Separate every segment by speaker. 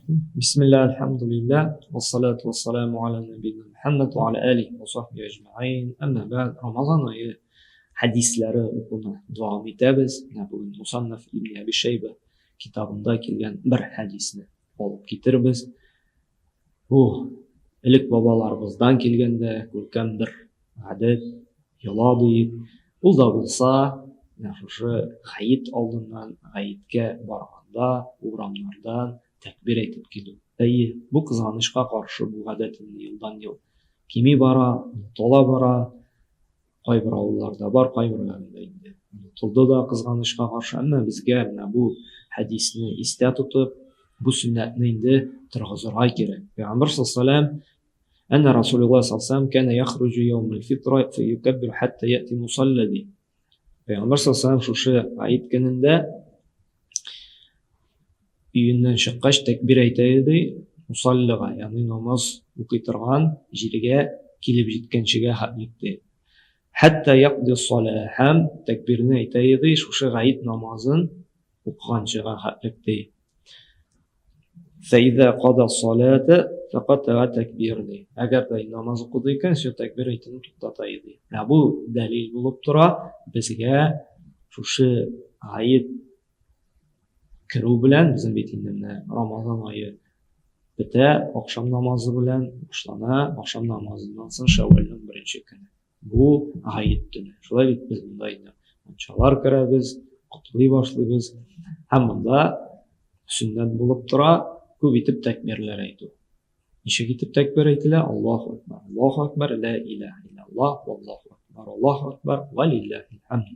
Speaker 1: Бисмилла, альхамдулилля, вассалату вассаламу аля набийна Мухаммад ва аля алихи ва сахбихи әҗмәгыйн. Әмма бәгъд, Рамазан ае хәдисләре укуны дәвам итәбез. Менә бүген Мусаннаф ибн Әби Шәйба китабында килгән бер хәдисне алып китербез. Бу элек бабаларыбыздан килгәндә күркәм бер гадәт, йола диек. Ул да булса, менә шушы гает алдыннан, гаеткә барганда урамнардан тәкбир әйтеп килү. Әйе, бу кызганычка каршы бу гадәт инде елдан-ел кими бара, онытыла бара. Кайбер авылларда бар, кайберләрендә инде онытылды да, кызганычка каршы. Әмма безгә менә бу хәдисне истә тотып, бу сөннәтне инде торгызырга кирәк. Пәйгамбер саллаллаһу алейһи Әнә Расулуллаһ саллаллаһу алейһи кәнә яхруҗу яумал фитра фәюкәббиру хәтта яти мусалла ди. Пәйгамбер саллаллаһу алейһи шушы гает көнендә өеннән чыккач тәкбир әйтә иде мусаллага, ягъни намаз укый торган җиргә килеп җиткәнчегә хәтлек ди. Хәтта якди салә һәм тәкбирне әйтә иде шушы гает намазын укыганчыга хәтлек ди. Фәйдә када саләтә фәкатәгә тәкбир ди. Әгәр дә намаз укыды икән, все тәкбир әйтүне туктата иде. Менә бу дәлил булып тора безгә шушы гает керү белән, безнең бит инде менә Рамазан ае бетә, ахшам намазы белән башлана, ахшам намазыннан соң Шәүвәлнең беренче көне. Бу гает төне. Шулай бит без монда инде мунчалар керәбез, котлый башлыйбыз. Һәм монда сөннәт булып тора күп итеп тәкбирләр әйтү. Ничек итеп тәкбир әйтелә? Аллаһу акбар, Аллаһу акбар, ла илаһа иллаллаһ, валлаһу акбар, Аллаһу акбар, ва лиллаһил хамд.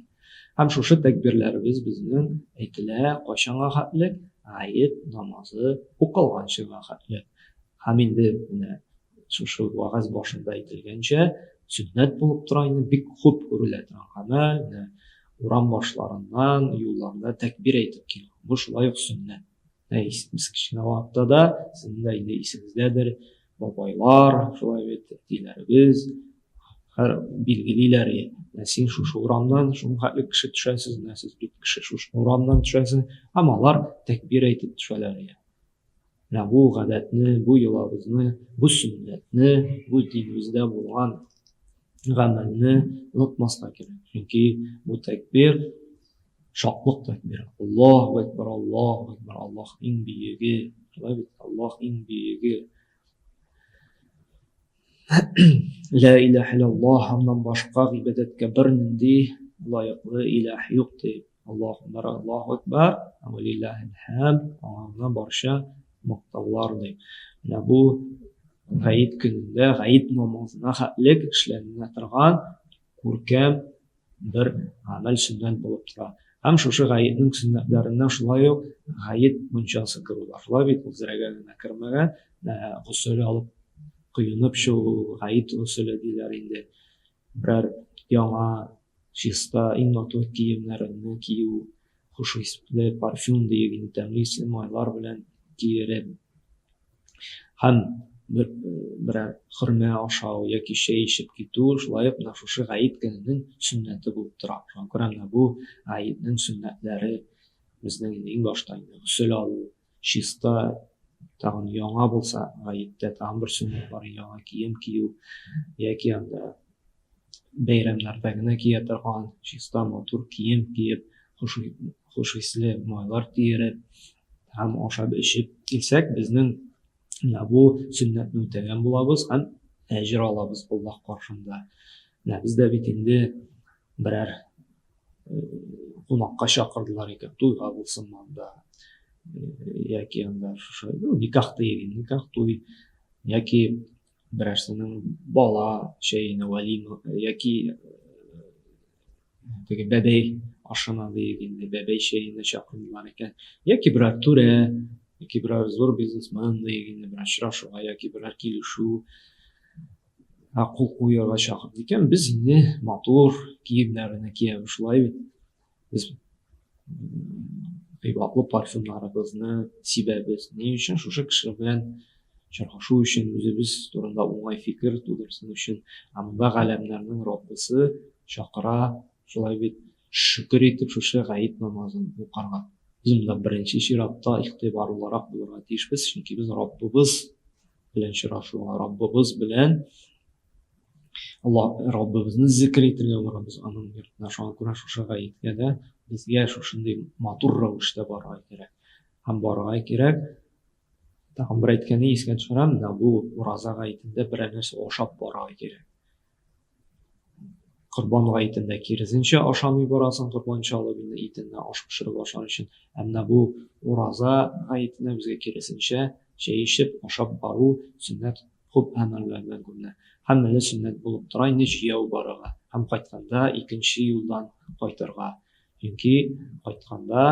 Speaker 1: Һәм шушы тәкбирләребез безнең әйтелә кайчанга хәтлек? Гает намазы укылганчыга хәтлек. Һәм инде менә шушы вәгазь башында әйтелгәнчә, сөннәт булып тора инде, бик хуп күрелә торган гамәл, менә урам башларыннан, юлларда тәкбир әйтеп килү. Бу шулай ук сөннәт. Без кечкенә вакытта да, сезнең дә инде исегездәдер, бабайлар, шулай бит, әтиләребез һәр билгелиләр, менә син шушы урамнан шуның хәтле кеше төшәсез, менә сез дүрт кеше шушы урамнан төшәсез, һәм алар тәкбир әйтеп төшәләр. Менә бу гадәтне, бу йолабызны, бу сөннәтне, бу динебездә булган гамәлне онытмаска кирәк. Чөнки бу тәкбир шатлык тәкбире. Аллаһу акбар, Аллаһу акбар, Аллаһ иң бөеге. Шулай бит, Аллаһ иң бөеге. Ла илаһ иллаллаһ, аннан башка гыйбадәткә бернинди лаеклы илаһ юк дип. Аллаһу акбар, Аллаһу акбар, ва лиллаһил хамд, аңа гына барча мактаулар ди. Менә бу гает көнендә, гает намазына хәтлек эшләнелә торган күркәм бер гамәл сөннәт булып тора. Һәм шушы гаетнең сөннәтләреннән шулай ук гает мунчасы керү бар. Шулай бит ул зрәгә генә кермәгән, госел алып коенып чыгу, гает гөселе диләр инде. Берәр яңа чиста, иң матур киемнәреңне кию, хуш исле парфюм диек инде, тәмле исле майлар белән киереп һәм бер, берәр хөрмә ашау яки чәй эчеп китү шулай ук менә шушы гает көненең сөннәте булып тора. Шуңа күрә менә бу гаетнең сөннәтләре безнең инде иң башта инде госел алу, чиста, тагын яңа булса, гаеттә тагын бер сөннәт бар, яңа кием кию яки анда бәйрәмнәрдә генә кия торган чиста, матур кием киеп, хуш, хуш исле майлар тиереп һәм ашап эчеп килсәк, безнең менә бу сөннәтне үтәгән булабыз һәм әҗер алабыз Аллаһ каршында. Менә бездә бит инде берәр кунакка чакырдылар икән, туйга булсын анда, яки анда шушы, ну, никах диген, никах туй, яки берәрсенең бала чәенә вәлима, яки теге бәбәй ашына диек инде, бәбәй чәенә чакырдылар икән, яки берәр түрә, яки берәр зур бизнесмен диек инде, берәр очрашуга, яки берәр килешү, кул куярга чакырды икән, без инде матур киемнәрне киябез, шулай бит. Без кыйбатлы парфюмнарыбызны сибәбез. Ни өчен? Шушы кеше белән очрашу өчен, үзебез турында уңай фикер тудырсын өчен. Ә монда галәмнәрнең Раббысы чакыра, шулай бит, шөкер итеп шушы гает намазын укырга. Без монда беренче чиратта игътибарлырак булырга тиешбез, чөнки без Раббыбыз белән очрашуга, Раббыбыз белән Аллаһ Раббыбызны зикр итәргә барабыз аның йортына. Шуңа күрә шушы гаеткә дә безгә шушындый матур рәвештә барырга кирәк. Һәм барырга кирәк. Тагын бер әйткәнне искә төшерәм, менә бу ураза гаетендә берәр нәрсә ашап барырга кирәк. Корбан гаетендә киресенчә ашамый барасың, корбан чалып инде итенне аш пешереп ашар өчен. Ә менә бу ураза гаетендә безгә киресенчә чәй эчеп, ашап бару сөннәт күп гамәлләрдән күренә. Һәм әле сөннәт булып тора инде җәяү барырга һәм кайтканда икенче юлдан кайтырга. Чөнки кайтканда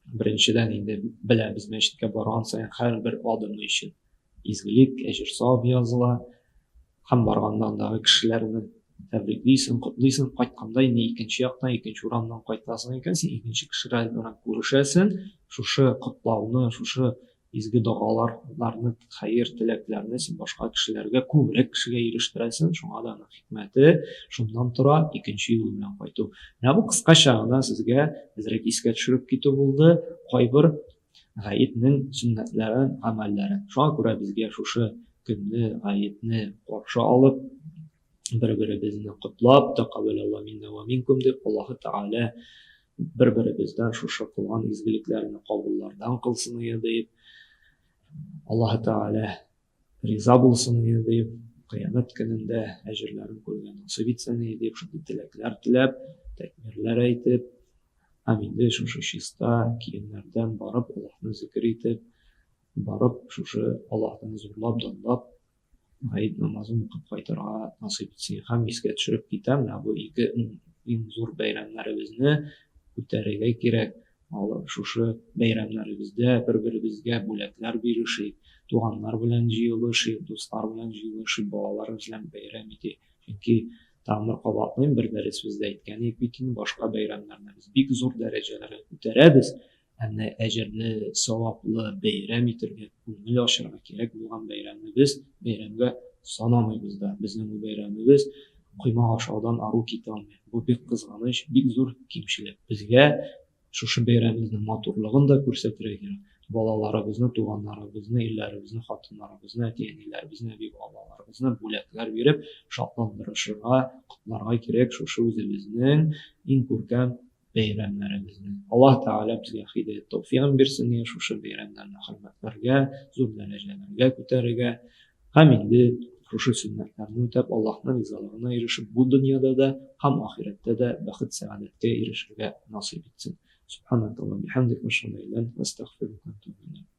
Speaker 1: беренчедән инде беләбез мәчеткә барган саен һәрбер адымы өчен изгелек, әҗер-савап языла. Һәм барганда андагы кешеләрне тәбриклисең, котлыйсың, кайтканда инде икенче яктан, икенче урамнан кайтасың икән, син икенче кешеләр белән күрешәсең, шушы котлауны, шушы изге догаларны, хәер теләкләрне син башка кешеләргә, күбрәк кешегә ирештерәсең, шуңа да аның хикмәте шуннан тора, икенче юл белән кайту. Менә бу кыскача гына сезгә әзрәк искә төшереп китү булды, кайбер гаетнең сөннәтләрен, гамәлләрен. Шуңа күрә безгә шушы көнне, гаетне каршы алып, бер-беребезне котлап, тәкаббәлаллаһу минна ва минкум дип, Аллаһы Тәгалә бер-беребездән шушы кылган изгелекләрне кабуллардан кылсын иде дип, Аллаһы Тәгалә риза булсын иде дип, кыямәт көнендә әҗерләрен күрергә насыйп итсен иде дип, шундый теләкләр теләп, тәкбирләр әйтеп, һәм инде шушы чиста киемнәрдән барып, Аллаһны зикер итеп, барып, шушы Аллаһны зурлап, данлап, гает намазын укып кайтырга насыйп итсен. Һәм искә төшереп китәм, менә бу ике иң зур бәйрәмнәребезне күтәрергә кирәк. Алар шушы бәйрәмнәребездә бер-беребезгә бүләкләр бирешик, туганнар белән җыелышыйк, дуслар белән җыелышып, балаларыбыз белән бәйрәм итик. Чөнки тагын бер кабатлыйм, бер дәресебездә әйткән идек бит инде, башка бәйрәмнәрне без бик зур дәрәҗәләргә күтәрәбез, ә менә әҗерле, саваплы бәйрәм итергә, күңел ачырга кирәк булган бәйрәмне без бәйрәмгә санамыйбыз да. Безнең ул бәйрәмебез коймак ашаудан ару китә алмый. Бу бик кызганыч, бик зур кимчелек. Безгә шушы бәйрәмебезнең матурлыгын да күрсәтергә кирәк. Балаларыбызны, туганнарыбызны, ирләребезне, хатыннарыбызны, әти-әниләребезне, әби-бабаларыбызны бүләкләр биреп, шатландырышырга, котларга кирәк шушы үзебезнең иң күркәм бәйрәмнәребезне. Аллаһ Тәгалә безгә һидәят тәүфигын бирсен, шушы бәйрәмнәрне хөрмәтләргә, зур дәрәҗәләргә күтәрергә. Һәм инде шушы сөннәтләрне үтәп, Аллаһның ризалыгына ирешеп, бу дөньяда да һәм ахирәттә дә бәхет-сәгадәткә ирешергә насыйп итсен. Субханакаллаһумма бихамдик, ашһаду ан ла илаһа илля анта, астагфирука ва атубу иләйк.